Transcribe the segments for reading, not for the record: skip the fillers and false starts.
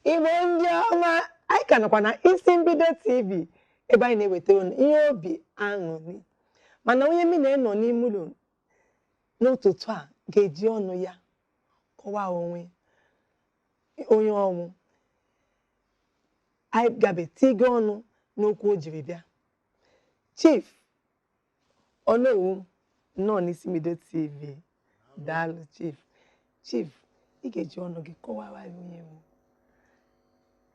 Igbo ndị ọma, anyị ka nọkwa na Isi Mbido TV, ebe anyị na-ewetara unu ihe obi aṅụrị. Mana onye mi na-enọ n'ime ụlọ n'ụtụtụ a ga-eji ọnụ ya kọwaa onwe onye ọnwụ. Anyị gabe tigo ọnụ n'okwu o jiri bịa. Chief Onowu, nọ n'Isi Mbido TV. Daalụ, Chief. Chief, ị ga-eji ọnụ gị kọwara anyị onye wu.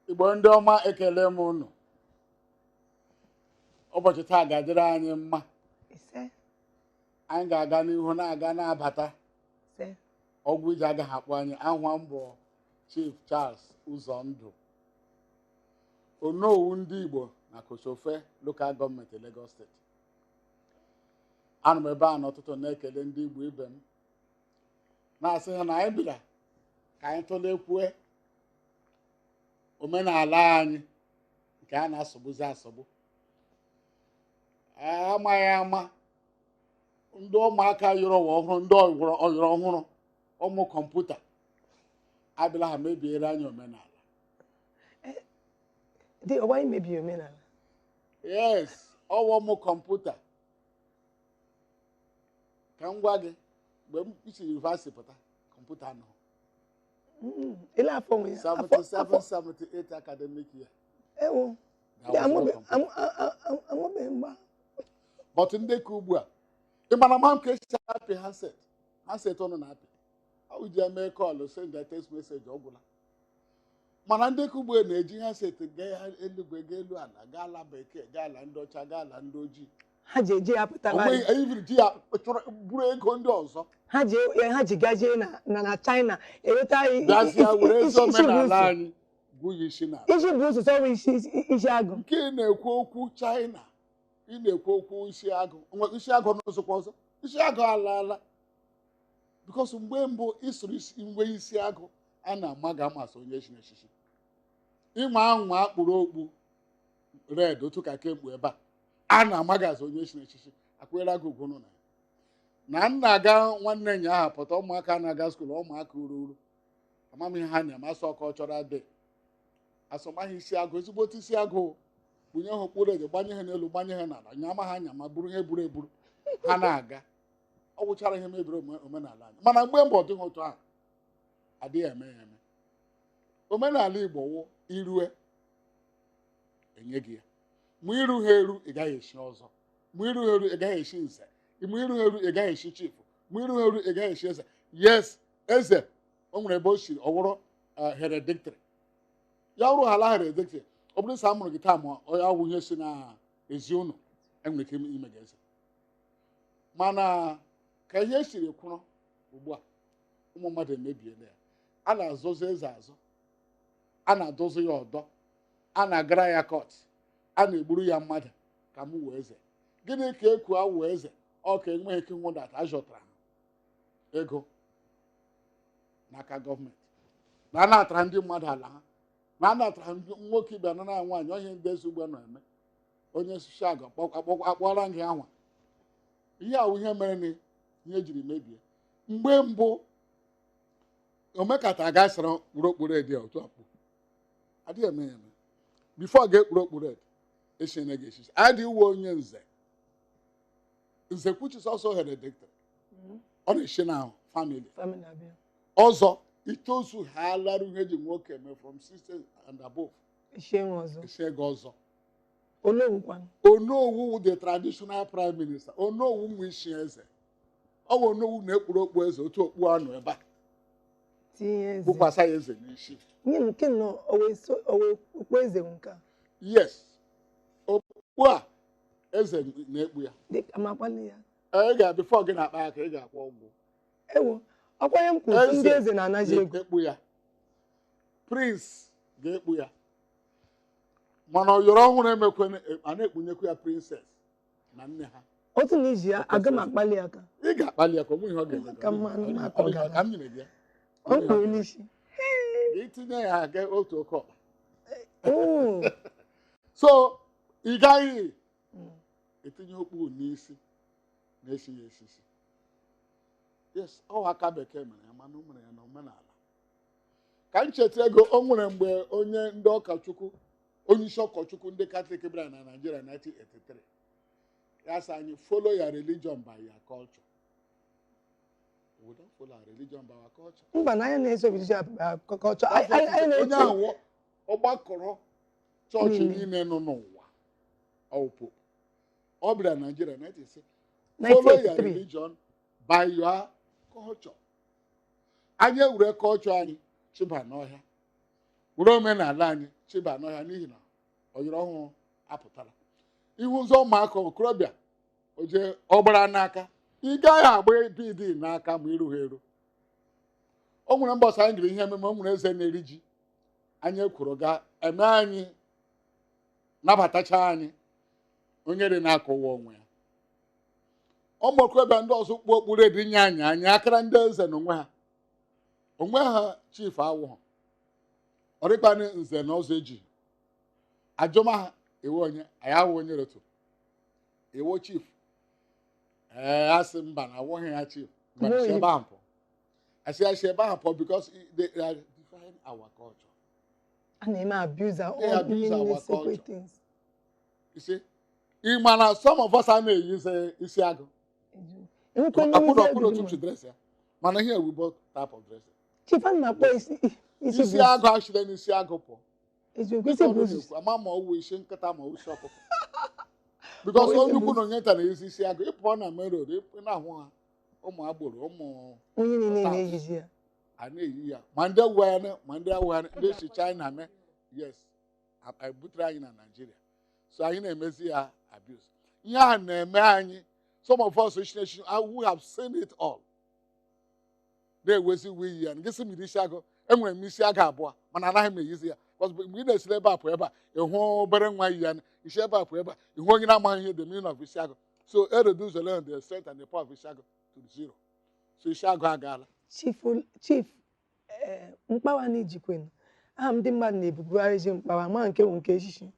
Igbo ndị ọma, ekele m unu. Ụbọchị taa ga-adịrị anyị mma. Ise. Anyị ga-aga n'ihu na-aga na-abata. Ise. Ọgwụ ije agaghị akpọ anyị. Ahụa mbụ Chief Charles Ụzọndụ, Onowu ndị Igbo na Kosofe Local Government, Lagos State. Anọ m ebe a n'ụtụtụ na-ekele ndị Igbo ibe m, na-asị ha na anyị bịara ka anyị tụlekwue omenala anyị nke a na-asọgbuzi asọgbu. Amaghị ama ndị ụmụaka yọrọ ụwa ọhụrụ, ndị ọyọrọ ọhụrụ, ụmụ kọmputa abịala, ha mebiere anyị omenala. Dị ọwa imebi omenala? Yes, ọwa ụmụ kọmputa. Ka m gwa gị, mgbe m si university pụta, kọmputa nọ. Ele afọ nwe ya? 77 afọ 78 academic year. Ewo! There was no computer. Amụbeghị mgba. But ndị ka ugbu a, ị mara ma ka esi apị handset? Handset ọnụ na-apị ọ ji eme call, send a text message, ọ gwụla. Mana ndị ka ugbu a na-eji handset gaa eluigwe, gaa elu ala, gaa ala bekee, gaa ala ndị ọcha, gaa ala ndị ojii. Ha ji eje ya pụtara. Onweghị even ji ya chọrọ buru ego ndị ọzọ. Ha ji gajee na China eweta bịazịa were ezi isi omenala busu. Anyị gwụ ya isi n'ala. Isi bụ ụzọ sọrọ isi agụ. Nke ị na-ekwu okwu China, ị na-ekwu okwu isi agụ. Isi agụ n'ụzọkwa ọzọ, isi agụ alaala, because mgbe mbụ ịsụrụ isi nwe isi agụ, a na-ama ga amasị onye chi n'echichi. Ịnwa anwa akpụrụ okpu red otu ka kemgbe ebe a a na-ama gaazị onye chi n'echichi, akwụnyere agụ ugwu nọ na ya. Na nna aga nwanne nya ahụ pụta, ụmụaka na-aga school, ụmụaka uru uru amamihe ha na-eme asọ ka ọ chọrọ adị asọmaghị isi agụ, ezigbote isi agụ, kpunye ha okpuru ede, gbanye ha n'elu, gbanye ha n'ala, nyama ha nyama, buru ihe buru eburu ha na-aga. Ọ gwụchara ihe mebiri omenala anyị. Mana mgbe mbụ ọ dịghị otu ahụ, adịghị eme ya eme. Omenala Igbo wụ irue enye gị ya. Ma iru ha eru, ị gaghị esi ọzọ. Ma iru ha eru, ị gaghị esi nze. Ma iru ha eru, ị gaghị esi chief. Ma iru ha eru, ị gaghị esi eze. Yes, eze o nwere ebe o siri ọ wụrụ hereditary. Ya wụrụ hala hereditary, ọ bụrụ sọ a mụrụ gị taa, ma ọ ya wụ ihe si na ezi ụlọ, enwere ike ime gị eze. Mana ka ihe siri kwụrụ ugbu a, ụmụ mmadụ emebiela ya. A na-azọzi eze azọ, a na-adọzi ya ọdọ, a na-agara ya court, a na-egburu ya mmadụ ka m wee eze. Gịnị ka eku awụ eze? Ọ ka enweghị ike ịhụ that azọtara ha ego n'aka gọọmenti, na a na-atara ndị mmadụ ala ha, na a na-atara ndị nwoke ibe na nwaanyị ọhịa. Ndị eze ugbu a nọ eme onye shag akpọrọ gị anwa. Ihe awụ ihe mere na ihe ejiri mebie. Mgbe mbụ omekata gasịrị kpụrụ okpuru edi otu akpụ adịghị eme ya eme. Before ga-ekpuru okpuru edi, esiene gị esisi adị iwe onye nze. Nze kwuchi sọsọ hereditary, ọ na-esi na family. Family abịa. Ọzọ, itozu ha larụ ihe eji nwoke eme from 60 and above. Eshie nwe ọzọ. Esi ego ọzọ. Onowu kwanụ? Onowu, the traditional prime minister, Onowu nwe isi eze. Ọ bụ Onowu na-ekpuru okpu eze otu okpu anụ ebe a. Tinye eze. Kpukwasa ya eze n'isi. Nye nke nọ owe so owe okpu eze nke a. Yes, okpu a eze na-ekpu ya. Dị ka makwali ya. Ị ga before gị na-akpa aka, ị ga-akwụ ụgwọ. Ewo, ọkwanye m kwuru ndị eze na-anaji ego. Ga-ekpu ya, prince ga-ekpu ya. Mana ọyọrọ ọhụrụ emekwene a na-ekpunyekwa ya princess na nne ha. Otu na iji ya aga m akpali aka. Ị ga-akpali ya ka onwe ihe ọ ga-eme. Ka mmanụ maka ọ ka m nyere gị ya. Ọ kwuru n'isi. Itinye ya aga otu oke ọkpa. Oo. So ị gaghị etinye okpu n'isi na-esighị esisi. Yes, ọ aka bekee mere ya, mana o mere ya na omenala ka Ka m cheta ego o nwere mgbe onye ndị ụkọchukwu, onye isi ụkọchukwu ndị Katọlik bịara na Nigeria 1983, ya sị anyị, "Follow your religion by your culture." We don't follow our religion by our culture. Mba, na anyị na-eso religion culture anyị Onye na-eche ahụ ọgbakọrọ chọọchị niile. Niile nọ n'ụwa, ọ Pope, ọ bịara Nigeria 1986, follow your 1983. religion by your culture. Anyị ewere culture anyị chịba n'ọhịa, were omenala anyị chịba n'ọhịa, n'ihi na ọyọrọ ọhụrụ apụtala. Ihu ụzọ ụmụaka okorobịa oje ọgbara n'aka, ị gaghị agba bid n'aka ma irughị eru. O nwere mbọsị anyị giri ihe ememe, o nwere eze na-eri ji, anyị ekwuru ga eme, anyị nabatacha anyị, onye dị n'aka ụwa onwe ya. Ụmụ okorobịa ndị ọzọ kpu okpuru edinye anyị, anyị akara ndị eze n'onwe ha, onwe ha chief awụghọ, ọ dịkwanụ nze na ọzọ eji ajụma ha ewe onye anyị awụ onye retu ewo chief. Ee, asị mba na awụghị ya chief, mba na si ebe ahụ pụọ, asị ya si ebe ahụ pụọ, because they are defying our culture. A na-eme abuse our They all abuse our many sacred culture. things. You see, ị ma na some of us a na-eyizi isi agụ. Enwekwa onye ọkwụrụ isi ọkwụrụ agụ otu dị m si mma. dress ya, mana ihe ewubo type of dress. Chief, a na-akpọ isi isi isi bụ agụ achịrị n'isi agụ pụọ. Eziokwu, isi Dịka bụ ọnụ na-ekwu, ama ma ọwụ isi nkịta ma ọ isi ọkụkọ, because Ọ isi onye ukwu bụ- na onye nta na-ezi isi agụ. Ị pụọ na main road, ị na-ahụ ha, ụmụ agboro, ụmụ onye niile Tout. na-eyizi ya. A na-eyi ya, ma ndị wugharị ma ndị awugharị, ndị si China mee, yes, butere anyị na Nigeria. So anyị na-emezi ya abuse. Ihe a na-eme anyị, some of us nation, we have seen it all, na-ewezi iwe iyi ya. Gịsị mmiri isi agụ, enwere m isi agụ abụọ, mana anaghị m eyizi ya, because mgbe ị na-esiri ebe a pụ ebe a, ịhụ obere nwa yi ya, isi ebe a pụ ebe a, ịhụ onye na-amaghị ihe the meaning of isi agụ. So e reduce the strength and the power of isi agụ to zero. So isi agụ agaala. Chief, chief, ee, mkpawa na ijikwenu aha ndị mmadụ na-ebugharịzi mkpawa, ma nke bụ nke echichi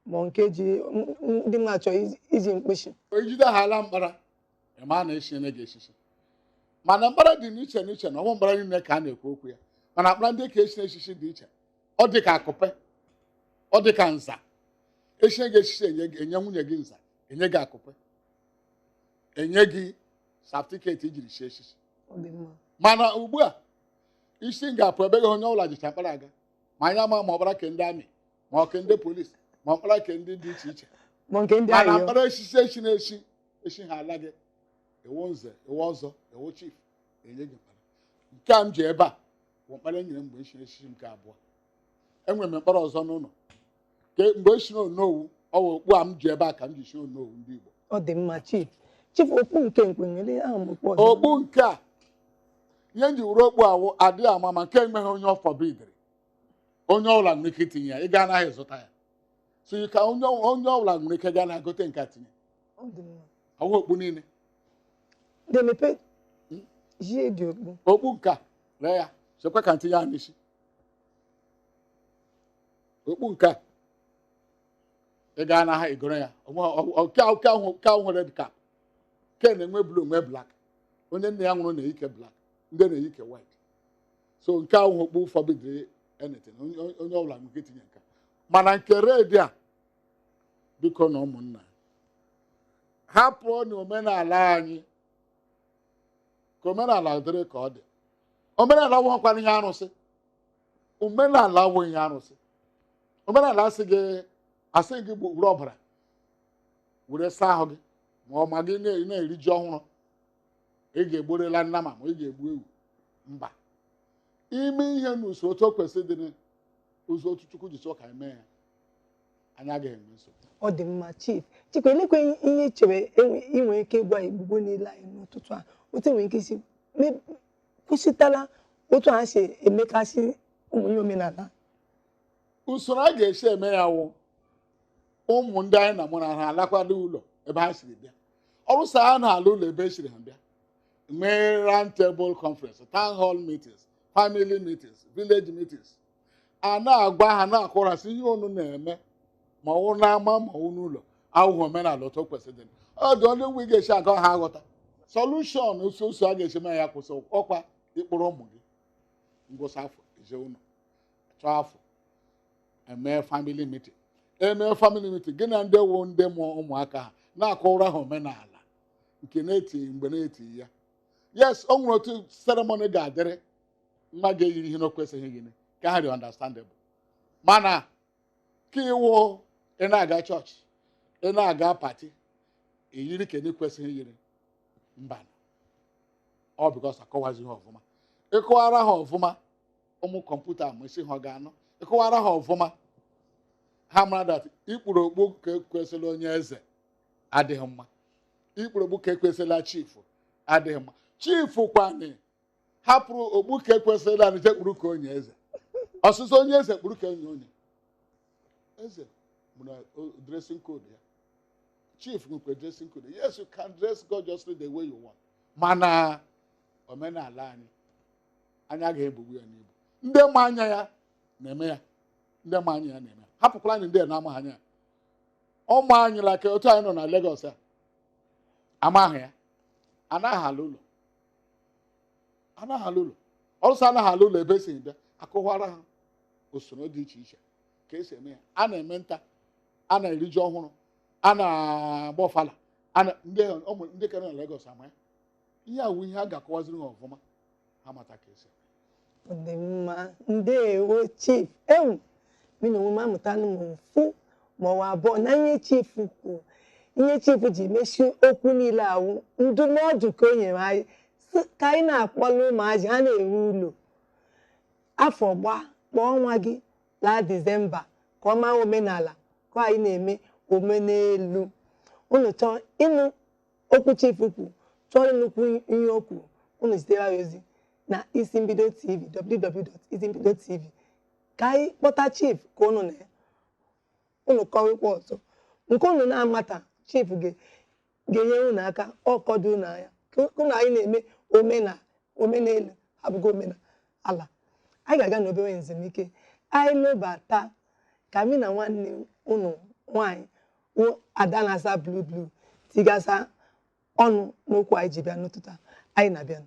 ma nke ji ndị mmadụ chọrọ iji mkpịsị. Ejide ha ala mkpara, ịma na esi gị esisi, mana mkpara dị n'iche n'iche, na ọnwụ mkpara niile ka a na-ekwu okwu ya, mana mkpara ndị ka esi esisi dị iche. Ọ dị ka akụpe, ọ dị ka nza. Esi gị esisi, enye nwunye gị nza, enye gị akụpe, enye gị certificate ijiri sie esisi. Ọ dị mma. Mana ugbu a, isi ga-apụ ebe gị, onye ọbụla jicha mkpara aga, ma anya ma ọbara ke ndị amị, ma ọ ke ndị polisi, ma ọkpara ke ndị dị iche iche, ma nke ndị mana ayọ. Mkpara esisi echi na-esi esi ha ala gị, ewo nze, ewo ọzọ, ewo chief, enye gị mkpara. Nke a m ji ebe a bụ mkpara e nyere m mgbe esi esisi nke abụọ. Enwere m mkpara ọzọ n'ụlọ ke mgbe esi onowu. Ọ bụ okpu a m ji ebe a ka m ji si onowu ndị Igbo. Ọ dị mma, chief. Chief, okpu nke nkwenyere aha m, okpu ọzọ. Okpu nke a, ihe m ji were okpu awụ adịghị ama ma nke enweghị onye ọ forbidiri, onye ọbụla nwere ike itinye ya. Ị ga anaghị zụta ya, so you ka onye ọbụla nwere ike gaa na gote nke a tinye. Ọ dị mma. Ọwụ okpu niile. Dị emepe jie dị okpu. Okpu nke a, lee ya, chekwa ka ntinye ya n'isi. Okpu nke a, ị gaa n'ahịa egoro ya. Nke ahụ nwere red cap, nke na-enwe blue, nwee black. Onye nne ya nwụrụ na-eyike black, ndị na-eyike white. So nke ahụ okpu forbidiri anything, onye onye ọbụla nwere ike itinye nke a. Mana nke red a, biko na ụmụnna, hapụ na omenala anyị ka omenala dịrị ka ọ dị. Omenala awụghịkwana ihe arụsị. Omenala awụghị ihe arụsị. Omenala asị gị, asị gị were ọbara were saa ahụ gị, ma ọ ma gị na-eri ji ọhụrụ, ị ga-egborela nnama, ma ị ga-egbu ewu. Mba, ime ihe n'usoro otu o kwesịrị dị, ụzọ otu Chukwu ji chọọ ka anyị mee ya, anyị agaghị enwe nsogbu. Ọ dị mma, chief. Chikwa, elekwe ihe ị chere ị nwere ike ịgwa Igbo niile anyị n'ụtụtụ a, otu enwere ike isi kwụsịtala otu ha si emekasị ụmụ ihe omenala? Usoro a ga-esi eme ya wụ, ụmụ ndị anyị na mụ na ha alakwado ụlọ ebe ha siri bịa, ọrụ sa ha na-ala ụlọ ebe e siri ha bịa, nwee round table conference, town hall meetings, family meetings, village meetings, a na-agwa ha, na-akọrasị ihe unu na-eme, ma ọ wụ n'ama ma ọ wụ n'ụlọ, ahụhụ omenala otu o kwesịrị dị. Ọ dị ndị nwe ga-esi aga ha aghọta solution. Ụsọ a ga-esi mee ya kwụsị ọkwa ịkpụrụ ụmụ gị ngwụsị afọ eje ụlọ. Chọọ afọ eme family meeting, eme family meeting, gị na ndị wụ ndị mụọ ụmụaka ha na-akọwara ha omenala nke na-eti mgbe na-eti ya. Yes, o nwere otu ceremony ga-adịrị nwa ga-eyiri ihe na o kwesịghị gịnị ka ha dị understandable, mana ka ịwụ ị na-aga chọọchị, ị na-aga party, eyiri ka ị kwesịghị yiri, mba. Ọ because akọwazi ha ọfụma. Ịkọwara ha ọfụma, ụmụ kọmputa ma isi ha ọ ga-anụ. Ịkọwara ha ọfụma, ha mara that ikpuru okpu ka ekwesịrị onye eze adịghị mma, ikpuru okpu ka ekwesịrịla chief adịghị mma. Chief kwani hapụrụ okpu ka ekwesịrịla na kpuru ka onye eze, ọsịsọ onye eze kpuru ka onye eze nwere dressing code ya, chief nwekwa dressing code. Yes, you can dress gorgeously the way you want, mana omenala anyị, anyị agaghị ebugbu ya n'ibu. Ndị ma anya ya na-eme ya, ndị ma anya ya na-eme ya. Hapụkwala anyị ndị a na-amaghị anya ya. Ụmụ anyị, like otu anyị nọ na Lagos a, amaghị ya, anaghị ala ụlọ, anaghị ala ụlọ ọsọ, anaghị ala ụlọ ebe esi bịa. Akụwara ha usoro dị iche iche ka esi eme ya. A na-eme nta, a na-eri ji ọhụrụ, a na-agba ọfala, a na ndị ụmụ ndị ka nọ na Lagos ama ya. Ihe a wụ ihe a ga-akọwaziri ha ọfụma, ha mata ka esi eme. Ọ dị mma, ndeewo, chief. Ewu, mi na onwe m amụtala m ofu ma ọ bụ abụọ na ihe chief kwuo. Ihe chief ji mechie okwu niile awụ ndụmọdụ ka o nyere anyị sị ka anyị na-akpọrọ ụmụazị ha na-eru ụlọ afọ gbaa, kpọọ nwa gị laa Disemba ka ọ maa omenala ka anyị na-eme omenelu. Unu chọọ ịnụ okwu chief kwu, chọọ ịnụkwu ihe o kwuru, unu zitere ya ozi na Isi Mbido TV, www.isimbidotv, ka anyị kpọta chief ka unu na ya unu kọwakwa ọzọ nke unu na-amata. Chief ga-enyere unu aka ọkọdụ unu anya ka unu anyị na-eme omenelu abụghị omenala. Anyị ga-aga n'obere ezumike. Anyị lobata ka mị na nwanne unu nwanyị wụ Ada na-asa blue blue tigasa ọnụ n'okwu anyị ji bịa n'ụtụtụ a. Anyị na-abịa.